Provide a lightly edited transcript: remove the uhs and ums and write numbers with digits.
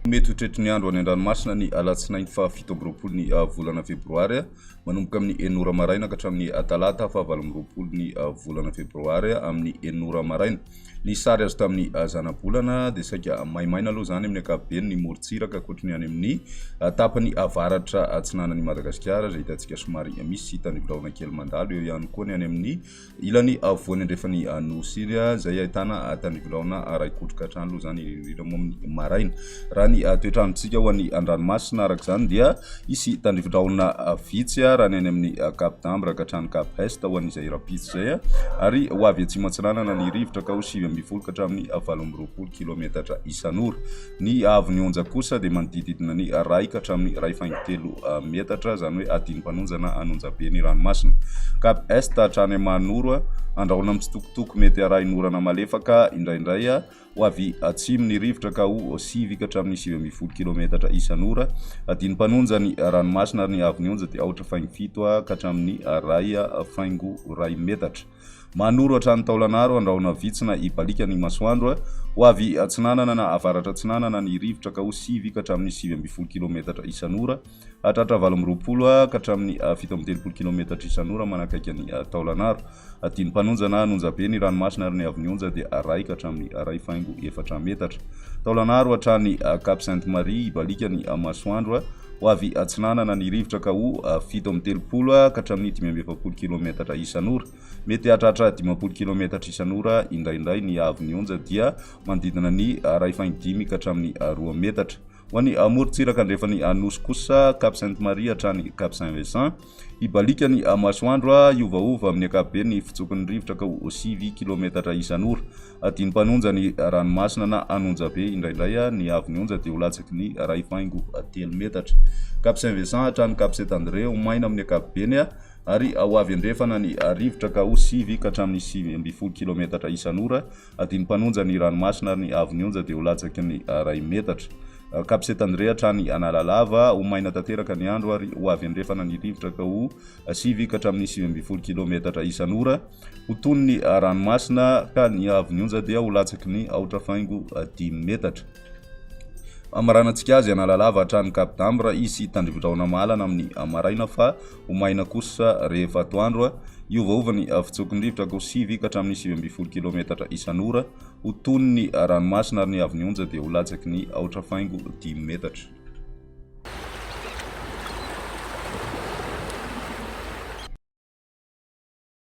Mety ho tretry ny andro any an-dranomasina ny alatsinainy faha 27 ny volana febroary, manomboka amin'ny enina ora maraina ka hatramin'ny talata faha 28 ny volana febroary amin'ny enina ora maraina. Ny sary azo tamin'ny zanabolana dia saika maimaina aloha izany amin'ny ankapobeny ny morontsiraka ankoatry ny any amin'ny tapany avaratra atsinanan'i Madagasikara izay hitantsika somary misy tandrivi-drahona kely mandalo, eo ihany koa ny any amin'ny Ilany afovoany andrefan'ny Nosy iny izay ahitana tandrivi-drahona iray kotroka hatrany aloha izany indrindra moa amin'ny maraina. Raha ny toetr'androntsika ho an'ny an-dranomasina araka izany dia hisy tandrivi-drahona vitsy raha ny any amin'ny Cap d'Ambre ka hatrany Cap Est ho an'izay rahampitso izay ary ho avy atsimo atsinanana ny rivotra ka ho 19 ka hatramin'ny 28 kilometatra isan'ora. Ny haavon'ny onja kosa dia manodididina ny iray ka hatramin'ny iray faingo telo metatra, izany hoe adin'ny-mpanonja na an'onjabe ny ranomasina. Cap Est hatrany Mahanoro, andrahona mitsitokotoko mety arahin'orana malefaka indraindray, ho avy atsimo ny rivotra ka ho 9 ka hatramin'ny 19 kilometatra isan'ora. Adin'ny-mpanonja ny ranomasina ary ny haavon'ny onja dia aotra faingo fito ka hatramin'ny iray faingo iray metatra. Manoro hatrany Taolagnaro, andrahona vitsy na hibaliaka ny masoandro. Ho avy atsinanana na avaratra atsinanana ny rivotra ka ho 9 ka hatramin'ny 19 kilometatra isan'ora. Hahatratra 28 ka hatramin'ny 37 kilometatra isan'ora manakaiky an'i Taolagnaro. Adino Mpanonja na Anonjabe ny ranomasina ary ny haavon'ny onja dia iray ka hatramin'ny iray faingo efatra metatra. Taolagnaro hatrany Cap Sainte Marie, hibaliaka ny masoandro. Ho avy atsinanana ny rivotra ka ho 37 ka hatramin'ny 45 kilometatra isan'ora. Mety hahatratra 50 kilometatra isan'ora indraindray ny haavon'ny onja dia manodidina ny 1,5 ka hatramin'ny 2 metatra. Ho an'ny morontsiraka andrefan'ny Nosy kosa, Cap Sainte Marie hatrany Cap Saint Vincent, hibaliaka ny masoandro, hiovaova amin'ny ankapobeny ny fitsoky ny rivotra ka ho 9 kilometatra isan'ora. Adino mpanonja ny ranomasina na an'onjabe indraindray ny haavon'ny onja dia ho latsaky ny iray faingo telo metatra. Cap Saint Vincent hatrany Cap Saint André ho maina amin'ny ankapobeny ary ho avy andrefana ny rivotra ka ho 9 ka hatramin'ny 19 kilometatra isan'ora. Adino mpanonja ny ranomasina ary ny haavon'ny onja dia ho latsaky ny iray metatra. Cap Saint André hatrany Analalava ho maina tanteraka ny andro ary ho avy andrefana ny rivotra ka ho 9 ka hatramin'ny 19 kilometatra isan'ora. Ho tony ny ranomasina ka ny haavon'ny onja dia ho latsaky ny aotra faingo dimy metatra. Hamaranantsika azy Analalava hatrany Cap d'Ambre hisy tandrivi-drahona mahalana amin'ny maraina fa ho maina kosa rehefa atoandro. Hiovaova ny fitsoky ny rivotra ka ho 9 ka hatramin'ny 19 kilometatra isan'ora. Ho tony ny ranomasina ary ny haavon'ny onja dia ho latsaky ny aotra faingo dimy metatra.